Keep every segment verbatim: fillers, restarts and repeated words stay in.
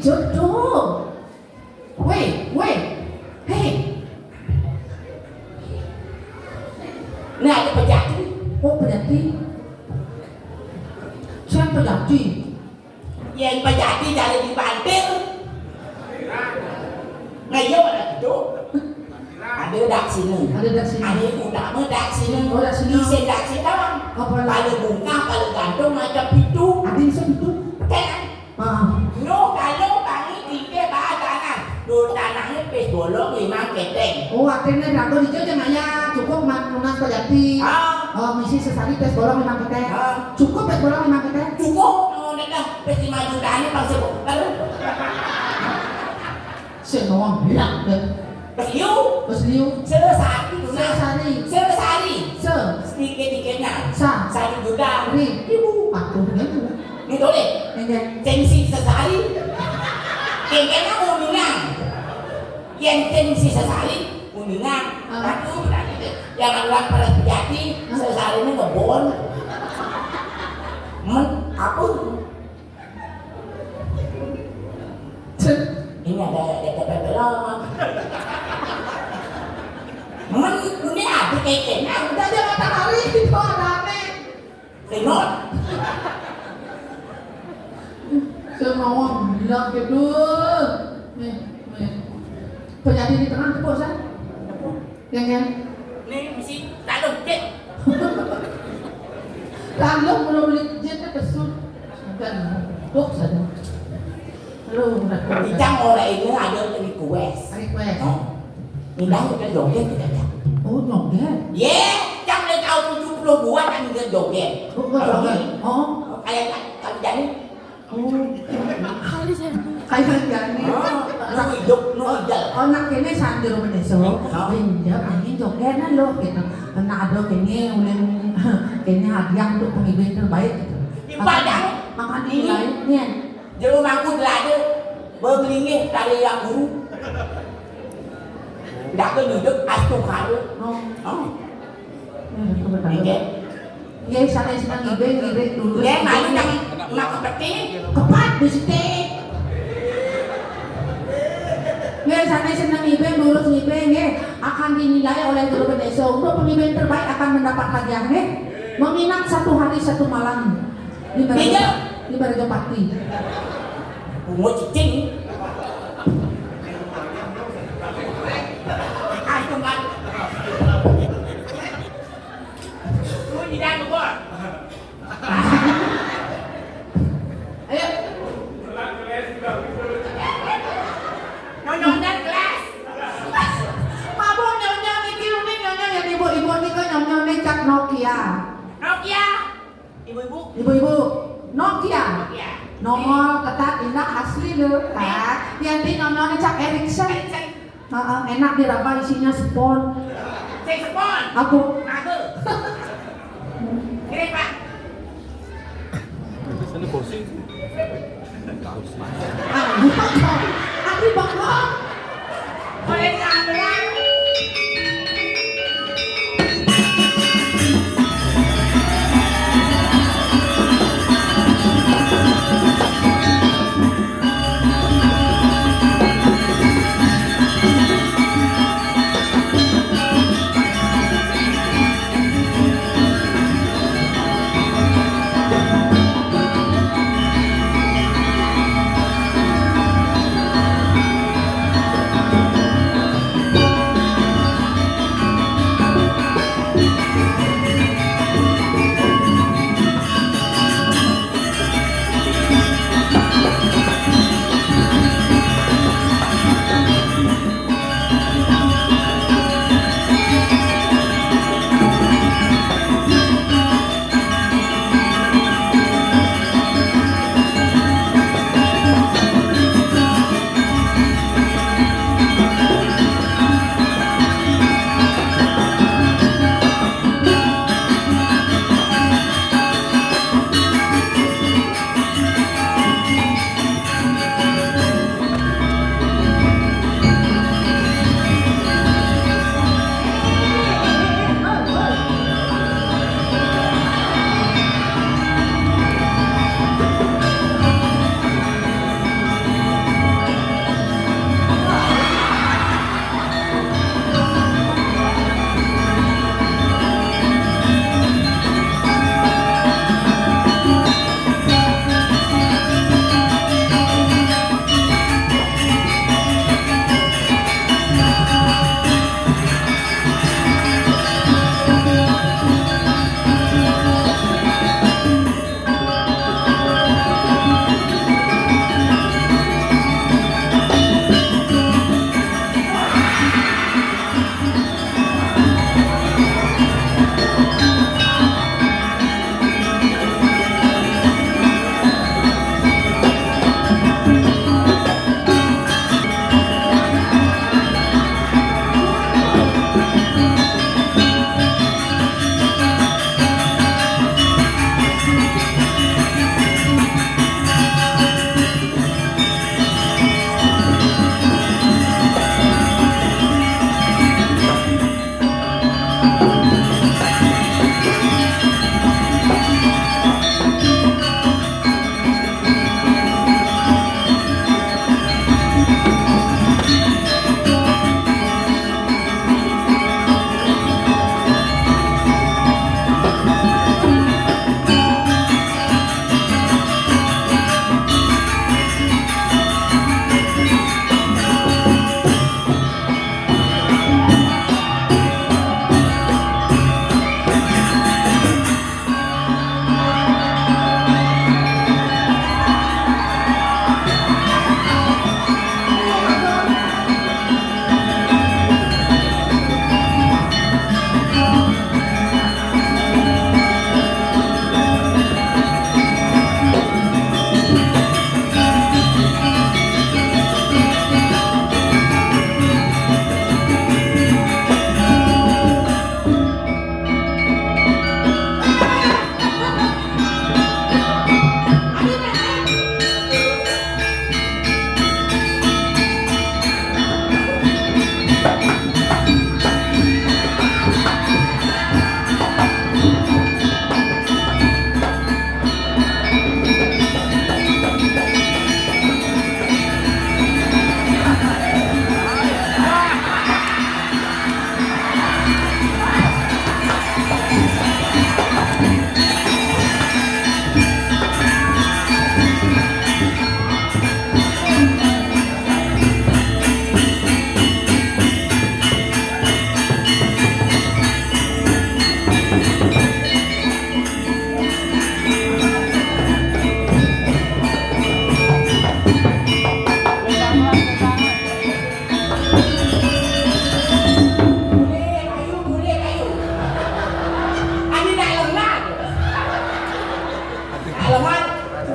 Jodoh. Weh, weh. Hei. Nah, ada pejati. Oh, pejati. Siapa pejati? Yang pejati jadi dibanting. Nah, iya, mana gitu? Ada dak sini. Ada dak sini. Ada utama dak sini. Oh, dak sini. Bisa dak sini doang. Apa lagi? Paling bungkah, paling gantung, macam itu. Ada bisa itu. Kan? Ah. No, kalau kami tiga bawa tanah. Dua tanahnya pes bolong lima keteng. Oh, akhirnya ragu di Jogja nggak ya? Cukup ma-, lunas pejati. Ah. Oh, misi sesari pes bolong lima keteng. Ah. Cukup pes bolong lima keteng? Cukup. Oh, dah, dah. Pes lima juta ini pasti bongkar. Sing ngomong bilang deh. Pes liu. Pes liu. Sesari, Duna. Sesari. Sesari. Se. Sedikit-dikitnya. Sa. Satu juta. Ri. Ribu. Patuh kan? Gitu deh. Enggak. Gengsi sesari. Kayaknya mau bilang. Yang gengsi sesari, kuningan. Ah. Aduh, tadi deh. Jangan lupa peras pejati, ah, sesari ini ngebon. Men, apa? Ini ada, ada, ada, ada, men, ini ada kayaknya. Udah dia matahari, itu ada aneh. Ringot. Saya mau bilang gitu. Nih, nih. Terjadi di tengah tepuk, saya. Yang, yang. Nih, mesti lalu, Cik. Lalu, belum beli jet, besok. Bukan, tepuk saja. Lu, udah. Kita mulai ini ada request. Request. Oh. Indah udah joget kita, Cak. Oh, joget? Ye, Cak udah tahu tujuh puluh buat kan udah joget. Oh, udah joget. Oh. Kayak Kak, Kak Jani. Oh. Kayak Jani. Oh, nu hidup, nu hijau. Oh, nak kene sanjur meneso. Oh. Iya, pengen joget nah lo gitu. Nah, ada kene, ulin kene hadiah untuk pemimpin terbaik gitu. Di Padang. Makan di lainnya. Jero mangku jelade, begelinggih kali yang guru. Ndak ke duduk astu karo. Oh. Oh. Nggih. Nggih, sané seneng ngibing, ngiring dulu. Nggih, malu nang, nang kepeti. Kepat di sithik. Nggih, sané seneng ngibing, lurus ngibing, nggih. Akan dinilai oleh guru bendesa. Untuk pemimpin terbaik akan mendapat hadiah, nggih. Menginap satu hari satu malam. Di Merajo-, di Merajapati. Bungut cicing. Ayo, kan. Lu tidak ngebor. Ayo. Nyonyonan kelas. Mabuk nyonyo niki, uning nyonyo yang ibu-ibu nika nyonyo nih Cak Nokia. Nokia. Ibu-ibu. Ibu-ibu. Nokia. Nokia. Nongol, ketat, indah, asli lho. Iya. Ah, yang di nontonnya Cak Erikson. Erikson. Heeh, enak diraba isinya spon. Sing spon. Aku. Aku. Kira, Pak. Sana bosi. Ah, iya, Pak. Aku bengong.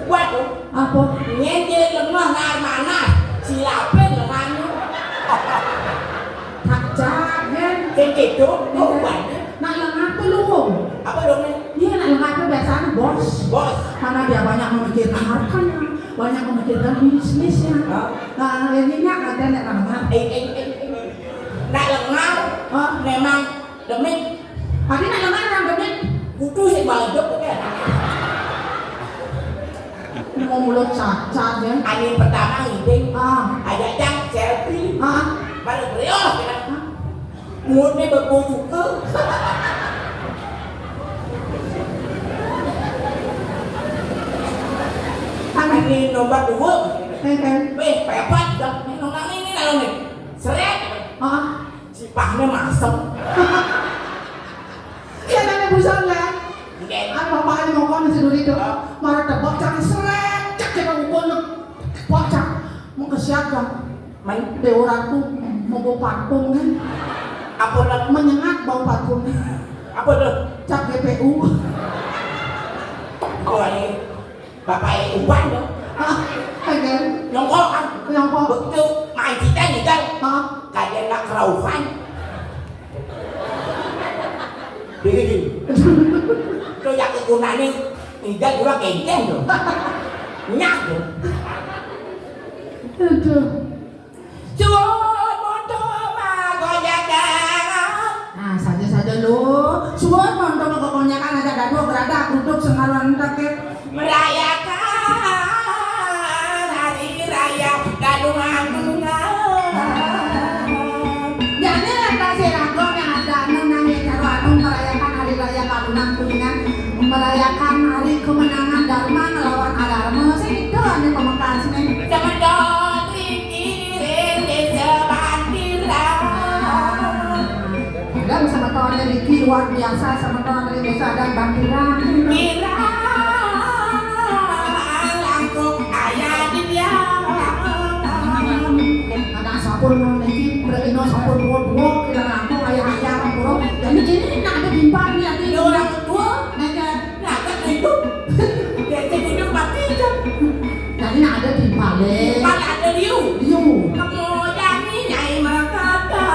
Waduh, apa? Nyentil lemah nang mana? Silapin lenganmu. Tak jagen. Sing kidul, oh, waduh. Nak lengan apa lu? Apa dong, nih? Iya, nak lengan apa biasanya, Bos? Bos. Karena dia banyak memikirkan hartanya, banyak memikirkan bisnisnya. Hah? Nah, ininya ada nak lengan. Eh, eh, eh, eh. Nak lengan, hah? Memang demit. Tadi nak lengan orang demit. Kudu sih balik dok, oke. Mau mulut cacat ya. Ani pertama ngiding. Ah. Ajak cang selfie. Ah. Baru beliau kan. Mulutnya berbau juga. Ani nomor dua. Eh, eh. Weh, pepet dah. Ini nomor ini kalau nih. Seret. Ah. Sipahnya masem. Ya, tapi busan lah. Nggih. Anu bapaknya ngomong di situ itu. Ah. Marah tebak cang seret, cek kita ukur nih. Wah, cang, mau ke siapa? Main deorat tuh, mau bau parfum kan? Apa lagi? Menyengat bau parfumnya. Apa tuh? Cap G P U. Oh, ini. Bapak Iwan dong. Ah, agen. Nyongkok kan? Nyongkok. Begitu main kita nih kan. Ah. Kajian nak kerauhan. Tuh yang kegunaan nih. Tidak juga kenceng tuh. Nyak tuh. Aduh. Suwun monto magojakan. Nah, saja-saja lu. Suwun monto magojakan aja dadu gerada duduk sengaruan entek ya. Merayakan hari raya Galungan. Jadi lantas si Ragong yang ada anu nang yang karo anu merayakan hari raya Galungan Kuningan, merayakan hari kemenangan Dharma ngelawan Adharma. Sing itu anu pamekasne. Semeton riki ring desa Bantiran. Ada semeton riki luar biasa, semeton ring desa adat Bantiran. Kirang langkung ayah di dia. Ada sampun niki, berino sampun dua-dua, kirang langkung ayah-ayah, ampura. Jadi ini nak ada timpal nih, ada orang tua. Ada. Nah, kan hidup. Dia hidup mati kan. Jadi nak ada timpal deh. Timpal ada liu. Liu. Kamu jadi nyai merkata.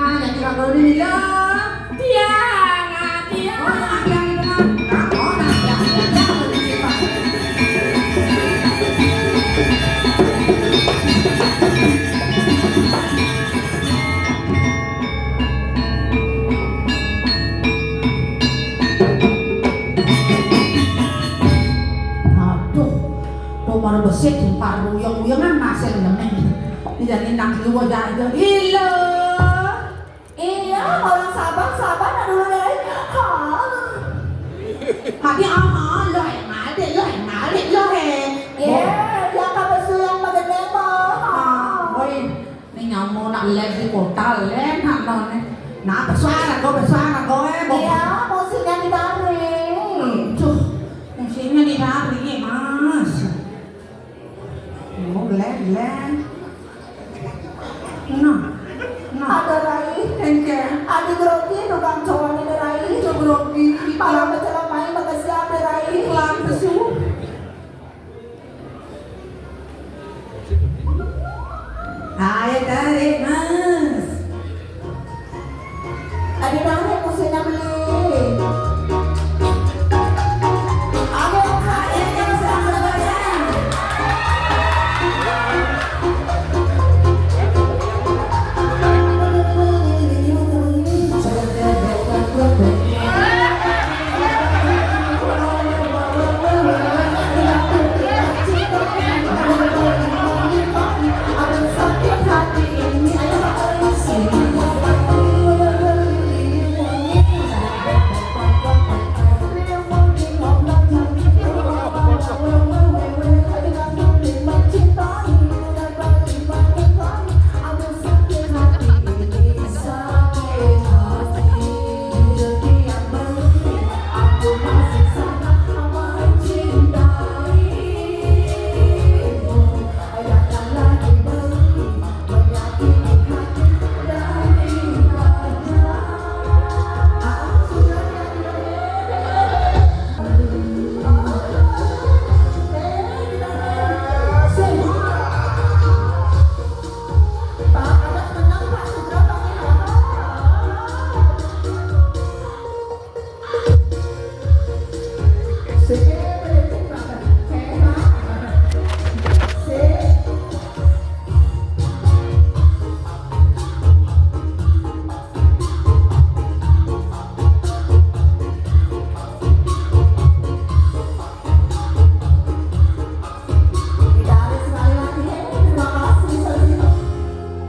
Ah, jadi kalau ini lah. Tiang, ah, tiang. Oh, tiang itu kan. Oh, nah, tiang, tiang, tiang. Aduh, nomor besit, Pak, ruyung-ruyungan masih nemen. Tidak nindang dua jaga. Ilo. Iya, orang sabar, sabar nak dulu deh. Ha. Tadi, ah, ah, lo yang malik, lo yang malik, lo, eh. Iya, dia kabar sulang pada nemo. Ha. Ah, boy. Ini nyamuk nak lek di kota, lek nak non, eh. Nah, bersuara kau, bersuara kau, eh, bo. Iya, musiknya ditarik. Hmm, tuh. Musiknya ditarik, eh, Mas. Oh, lek, lek.